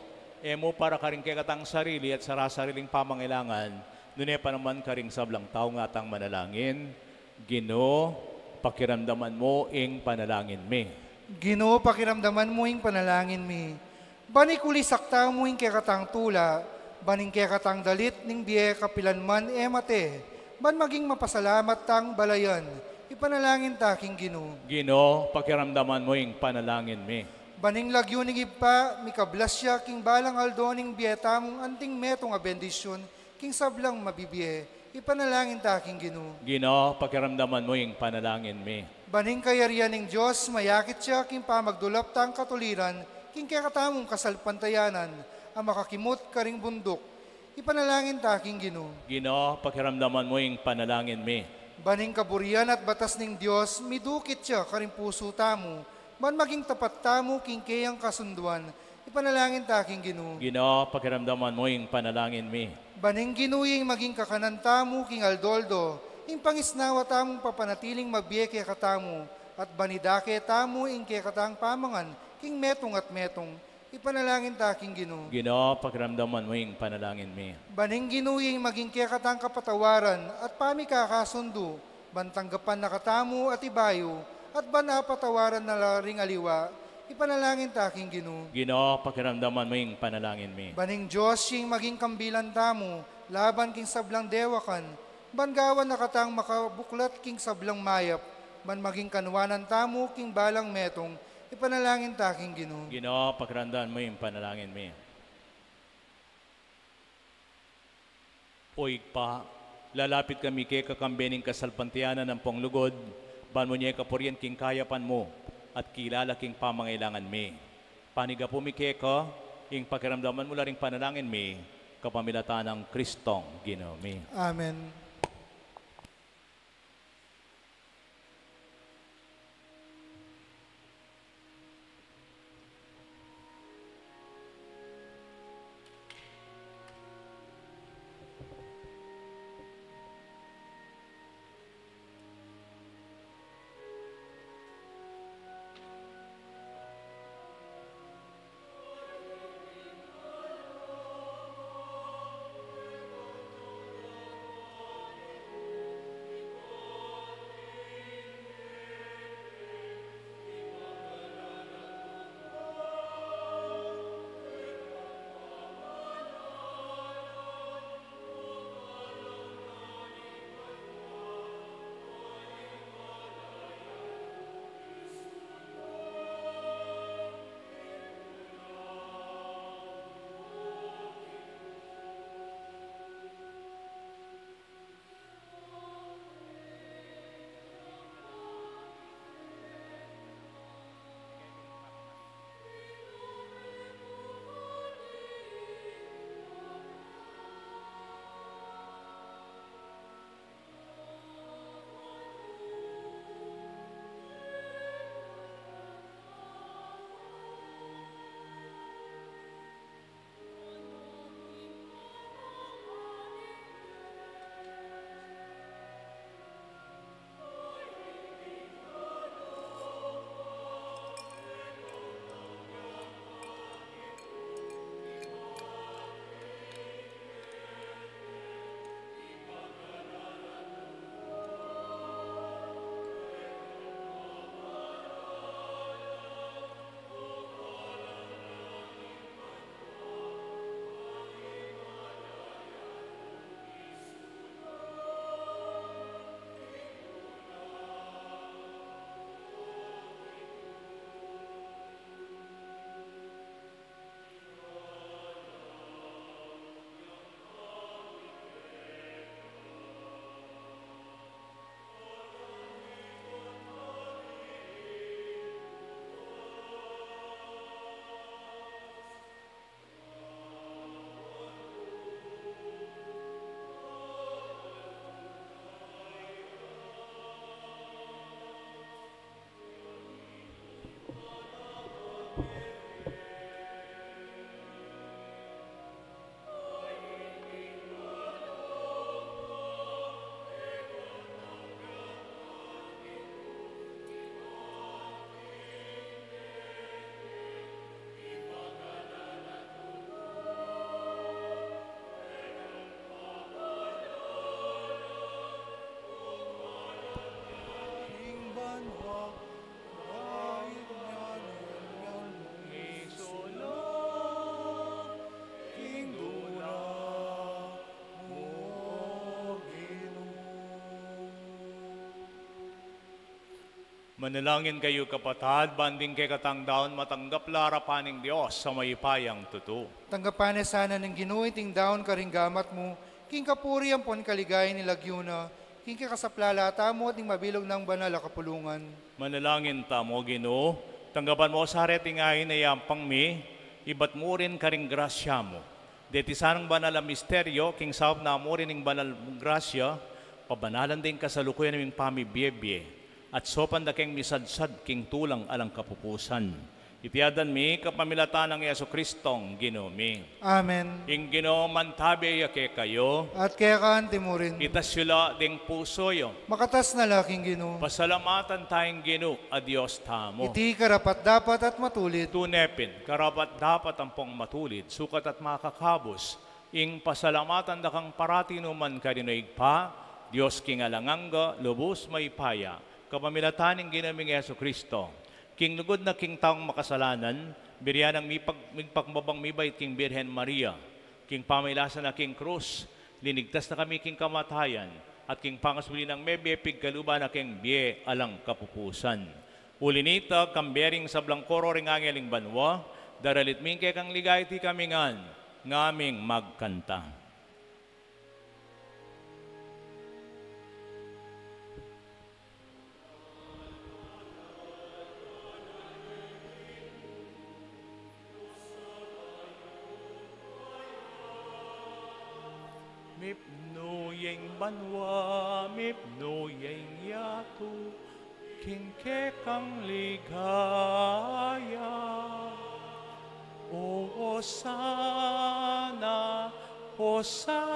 E mu para karing kekatang sarili at sarasariling pamangailangan, nune pa naman karing sablang tau ngatang manalangin. Ginu, pakiramdaman mu ing panalangin mi. Ginu, pakiramdaman mu ing panalangin mi. Ban ikulisak tamu ing kekatang tula, ban ing kekatang dalit ning bie kapilan man e mate, ban maging mapasalamat tang balayan, ipanalangin ta king Ginu. Ginu, pakiramdaman mu ing panalangin mi. Ban ing lagyu ning Ibpa, mikablas ya king balang aldo ning bie tamung anting metung a bendisyun, king sablang mabibie, ipanalangin ta king Ginu. Ginu, pakiramdaman mu ing panalangin mi. Ban ing kayarian ning Dios, mayakit ya king pamagdulap tang katuliran, king kekatamung kasalpantayanan, a makakimut karing bunduk, ipanalangin ta king Ginu. Ginu, pakiramdaman mu ing panalangin mi. Ban ing kaburian at batas ning Dios, midukit ya karing pusu tamu, ban maging tapat tamu king keyang kasunduan, ipanalangin ta king Ginu. Ginu, pakiramdaman mu ing panalangin mi. Ban ing Ginu ing maging kakanan tamu king aldo-aldo, ing pangisnawa tamung papanatiling mabie kekatamu, at ban idake tamu ing kekatang pamangan king metung at metung, ipanalangin ta king Ginu. Ginu, pakiramdaman mu ing panalangin mi. Ban ing Ginu ing maging kekatang kapatawaran at pamikakasundu, ban tanggapan na katamu at ibayu, at ban apatawaran na la ring aliwa, ipanalangin ta king Ginu. Ginu, pakiramdaman mu ing panalangin mi. Ban ing Dios ing maging kambilan tamu laban king sablang dewakan, ban gawan na katang makabuklat king sablang mayap, ban maging kanuanan tamu king balang metung, ipanalangin ta king Ginu. Ginu, pakiramdaman mu ing panalangin mi. O Ibpa, lalapit kami keka kambe ning kasalpantayanan ampong lugud, ban mu ne kapurian king kayapan mu, at kilala king pamangailangan mi. Panigapu mi keka, ing pakiramdaman mu la ring panalangin mi, kapamilatan nang Kristong Ginu mi. Amen. Manalangin kayu, kapatad, ban ding kekatang daun matanggap la arapan ning Dios a mayupayang tutu. Tanggapan na sana ning Ginu iting daun karing gamat mu, king kapurian ampon kaligayan ning lagyu na, king kekasaplalan tamu at ning mabilug nang banal a kapulungan. Manalangin tamu. O Ginu, tanggapan mu sa reting ain a yampang mi, ibat mu rin karing grasya mu. Deti sanang banal a misteryo, king saup na mu rin ning banal mung grasya, pabanalan ding kasalukuyan ming pamibiebie, at saupan da keng misadsad king tulang alang kapupusan. Iti aduan mi kapamilatan nang Jesucristong Ginu mi. Amen. Ing Ginu mantabe ya kekayu. At keka anti mu rin. Itas yu la ding pusu yu. Makatas na la king Ginu. Pasalamatan taya ing Ginu a Dios tamu. Iti karapat-dapat at matulid. Tune pin, karapat-dapat ampong matulid, sukat at makakabus, ing pasalamatan da kang parati nu man karin, O Ibpa, Dios king alang angga, lubus mayupaya, kapamilatan ning Ginu ming Jesucristo. King lugud na king taung makasalanan, buri ya nang mipag-, migpakumbabang mibait king Birhen Maria, king pamagkasakit na king krus, linigtas na kami king kamatayan, at king pangasubli nang mebie, pigkalub na king bie alang kapupusan. Uli nita, kambe ring sablang koro ring angel ning banua, daralit mi ing kekang ligaya, iti kami ngan, ngaming magkanta. Mipnu ya ing banua, mipnu ya ing yatu, king kekang ligaya. O Hosanna, Hosanna,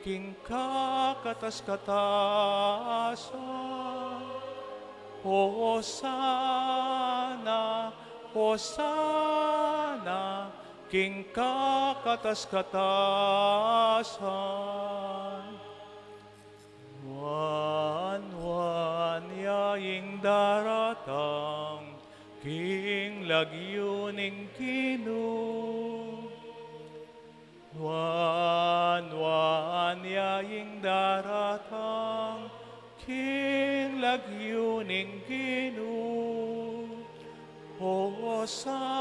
king kakatas-katasan. Hosanna, Hosanna, king kakatas-katasan. Nuan-nuan ya ing daratang king lagyu ning Ginu. Nuan-nuan ya ing daratang king lagyu ning Ginu. Hosanna,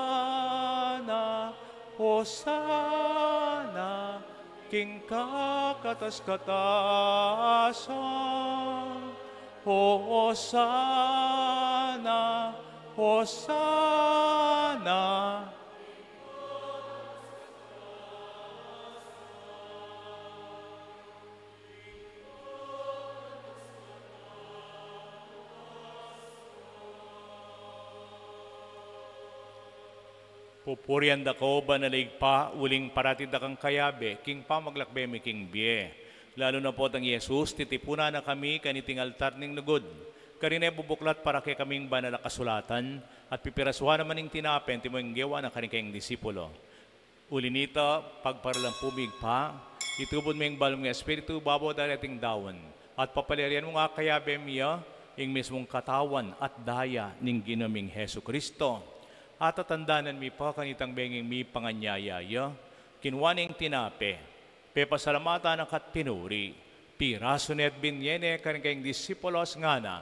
Hosanna, king kakatas-katasan. Hosanna, Hosanna. Pupurian da ka, O Banal a Ibpa, uling parati da kang kayabe king pamaglakbe mi king bie. Lalu na pu itang Jesus, titipunan na kami kaniting altar ning lugud. Karin e bubuklat para kekaming banal a kasulatan, at pipirasuan na man ing tinape, antimong gewa na karing kayang disipulo. Uli nita, pagparalan pu mi, Ibpa, itubud mu ing banal mung Espiritu babo da reting daun, at papaliarian mung akayabe mi ya ing mismung katawan at daya ning Ginu ming Jesucristo. At tatandanan mi pa kanitang benging mipanganyaya ya, kinua ne ing tinape, pepasalamatan na ka't pinuri, pirasu ne at binie ne karing kayang disipulos, ngana: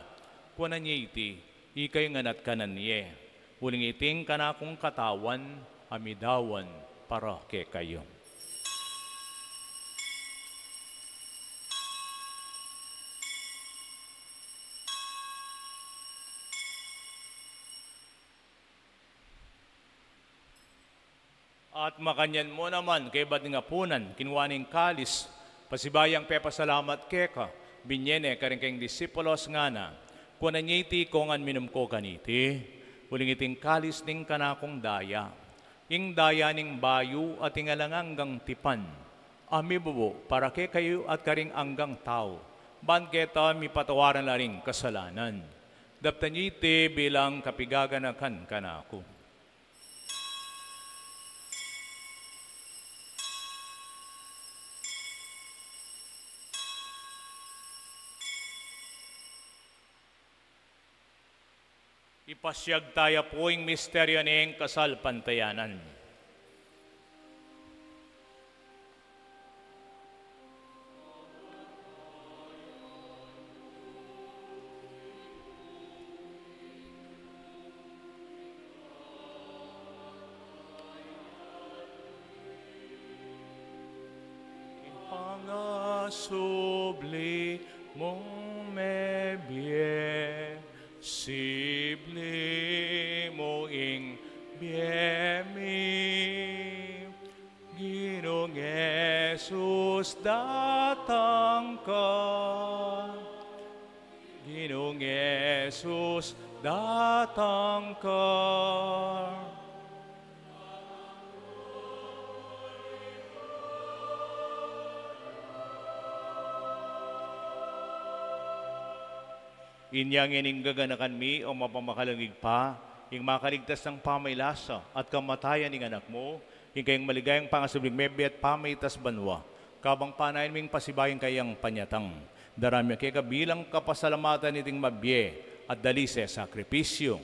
Kuanan ye iti, ikayu ngan at kanan ye. Uling iti ing kanakung katawan a midaun para kekayu. At makanyan mu naman, kaybat ning apunan, kinua ne ing kalis, pasibayu yang pepasalamat keka, binie ne karing kayang disipulos, ngana: Kuanan ye iti, ikayu ngan minum ko kaniti, uling iti ing kalis ning kanakung daya, ing daya ning bayu at ing alang anggang tipan, a mibubu para kekayu at karing anggang tau, ban keta mipatawaran la ring kasalanan. Daptan ye iti bilang kapigaganakan kanaku. Ipasiag taya pu ing misteryo ning kasalpantayanan. subli mung mebie, sibli mu ing bie mi. Ginung Jesus, datang ka. Ginung Jesus, datang ka. Inya ngening gaganakan mi, o mapamakalangig pa, ing makaligtas nang pamailasa at kamatayan ning Anak mu, ing kayang maligayang pangasubling mebie at pamaitas banua, kabang panayan ming pasibayu ing kayang panyatang. Daraun mi keka bilang kapasalamatan iting mabie at dalise sakripisyu.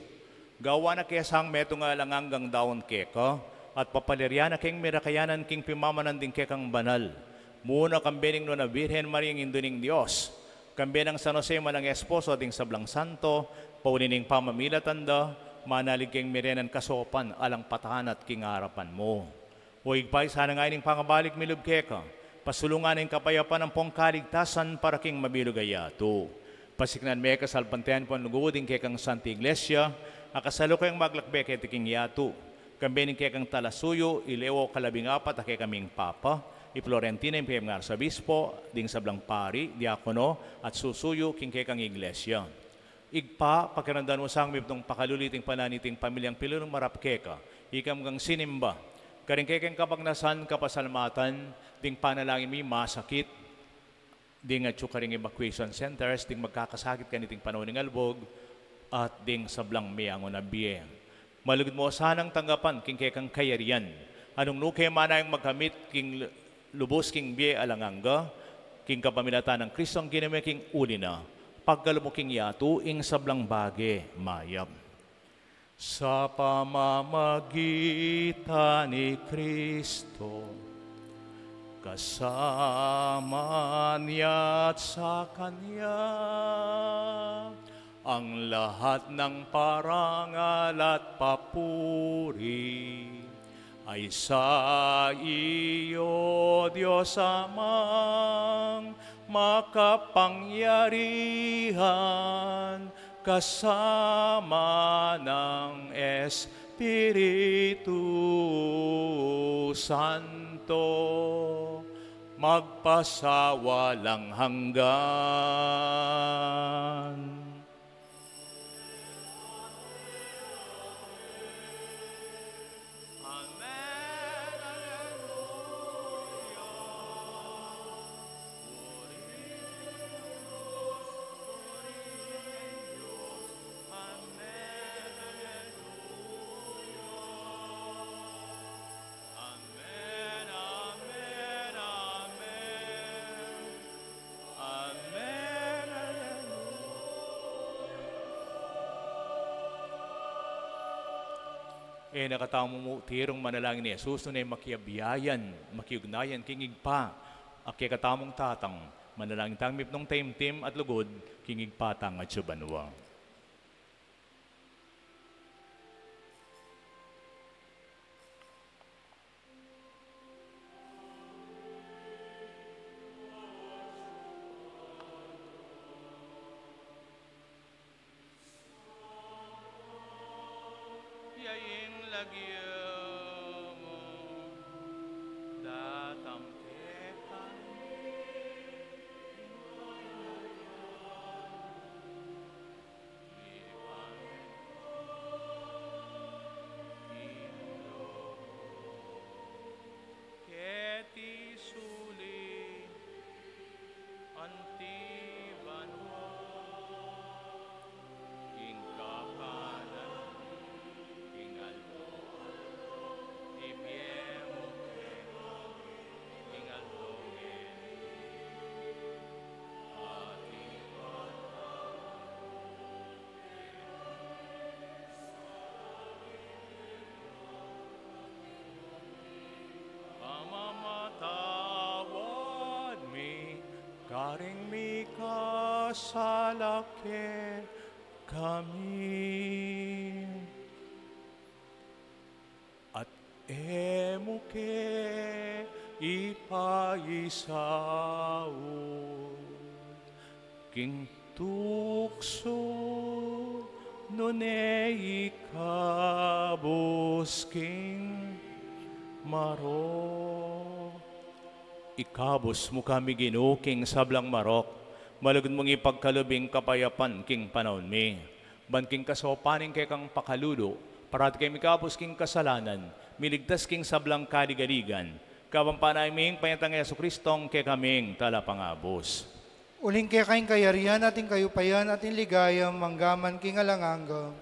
Gawan na ke sang metung a alang anggang daun keka, at papaliran na keng mirakayanan king pimamanan ding kekang banal. Muna kambe ning Nuan a Birhen Maria, ing Indu ning Dios, kambe nang San Jose, manang esposo, at ding sablang santo, pauli ning pamamilatan da, manalig keng mirenan kasaupan alang patanat king arapan mu. O Ibpa, isana ngeni ing pangabalik mi lub keka, pasulungan na ing kapayapan ampong kaligtasan para king mabilug a yatu. Pasiknan me kasalpantayan pon lugud ing kekang Santa Iglesia, a kasalukuyang maglakbe keti king yatu. Kambe ning kekang talasuyu, i Leo kalabing apat a kekaming Papa, i Florentino ing pepingan Arsobispo, ding sablang pari, diakono, at susuyu king kekang Iglesia. Ibpa, pakiramdaman mu sang mipnung pakalulu iting pamilya ning pilulung marap keka, ikam ngan sinimba, karing kekang kapagnasan, kapasalamatan, ding panalangin mi masakit, ding atyu karing evacuation centers, ding magkakasakit kaniting panaun ning albug, at ding sablang meangu na bie. Malugud mu sanang tanggapan king kekang kayarian, a nung nuke manayang magkamit king lu-, lubus king bie alang angga, king kapamilatan nang Kristong Ginu mi, king uli na, pagkalub mu king yatu ing sablang bage mayap. Sa pamamagitan ni Kristo, kasama niya at sa Kanya, ang lahat ng parangal at papuri ay sa iyo, Diyos Amang makapangyarihan, kasama ng Espiritu Santo, magpasawalang hanggan. Amen, amen, amen. Amen, aleluya. E na katamu mu tirung manalangin i Jesus, nune makiabiayan, makiugnayan king Ibpa, a kekatamung Tatang, manalangin tang mipnung taimtim at lugud king Ibpa tang atsu banua. Ya ing lagyu mu datang kekami. Keti sulin anti banua, ing kakanan mi king aldo-aldo ibie mu kekami king aldo ngeni, at ipatawad mu pamamatawad mi karing mikasala kekami. At e mu ke Ipaisaul king tuksu, nune ikabus king marok. Ikabus mu kami, Ginu, king sablang marok, malugud mung ipagkalub ing kapayapan king panaun mi. Ban king kasaupan ning kekang pakalulu, parati keng mikabus king kasalanan, miligtas king sablang kaligaligan, kabang panayan mi ing panyatang Jesucristo a kekaming Talapangabus. Uling keka ing kayarian at ing kayupayan at ing ligaya manggaman king alang angga.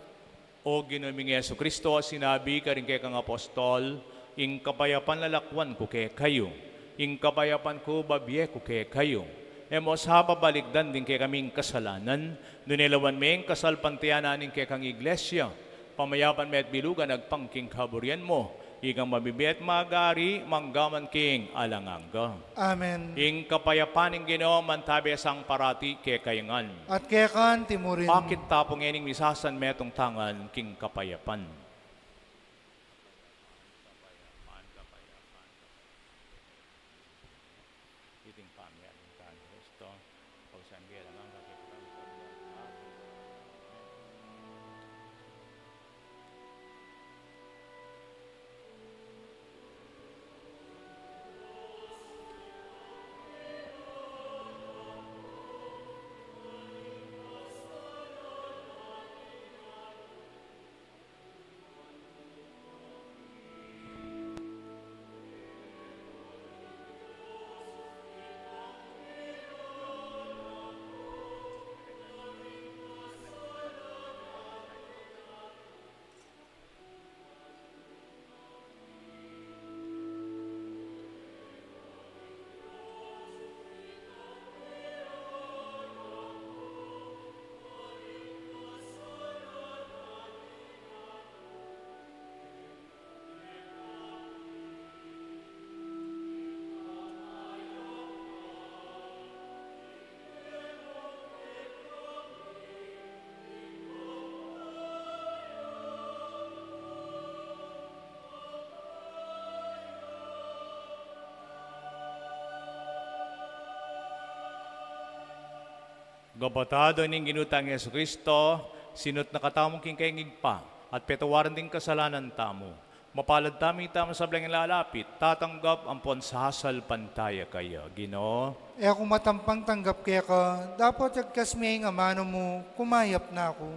O Ginu ming Jesucristo, a sinabi karing kekang apostol, ing kapayapan lalakwan ku kekayu, ing kapayapan ku babie ku kekayu. E mu sa babalikdan ding kekaming kasalanan, nune lawan me ing kasalpantayanan ning kekang Iglesia, pamayapan me at bilugan agpang king kaburian mu, ikang mabibie at magari manggaman king alang angga. Amen. Ing kapayapan ning Ginu mantabe sa parati kekayu ngan. At keka mu rin. Pakit ta pu ngening misasan metung tangan king kapayapan. Iting pamialing kan Kristo, pausan bilang ang kakita. Kapatad, ing Ginu tang Jesucristo, sinut na katamu king kayang Ibpa, at patawaran ding kasalanan tamu. Mapalad tamu, ing tamu sablang lalapit, tatanggap ampon sasalpantaya kaya. Ginu, e ku matampang tanggap keka, dapot agkas me ing amanu mu, kumayap na ku.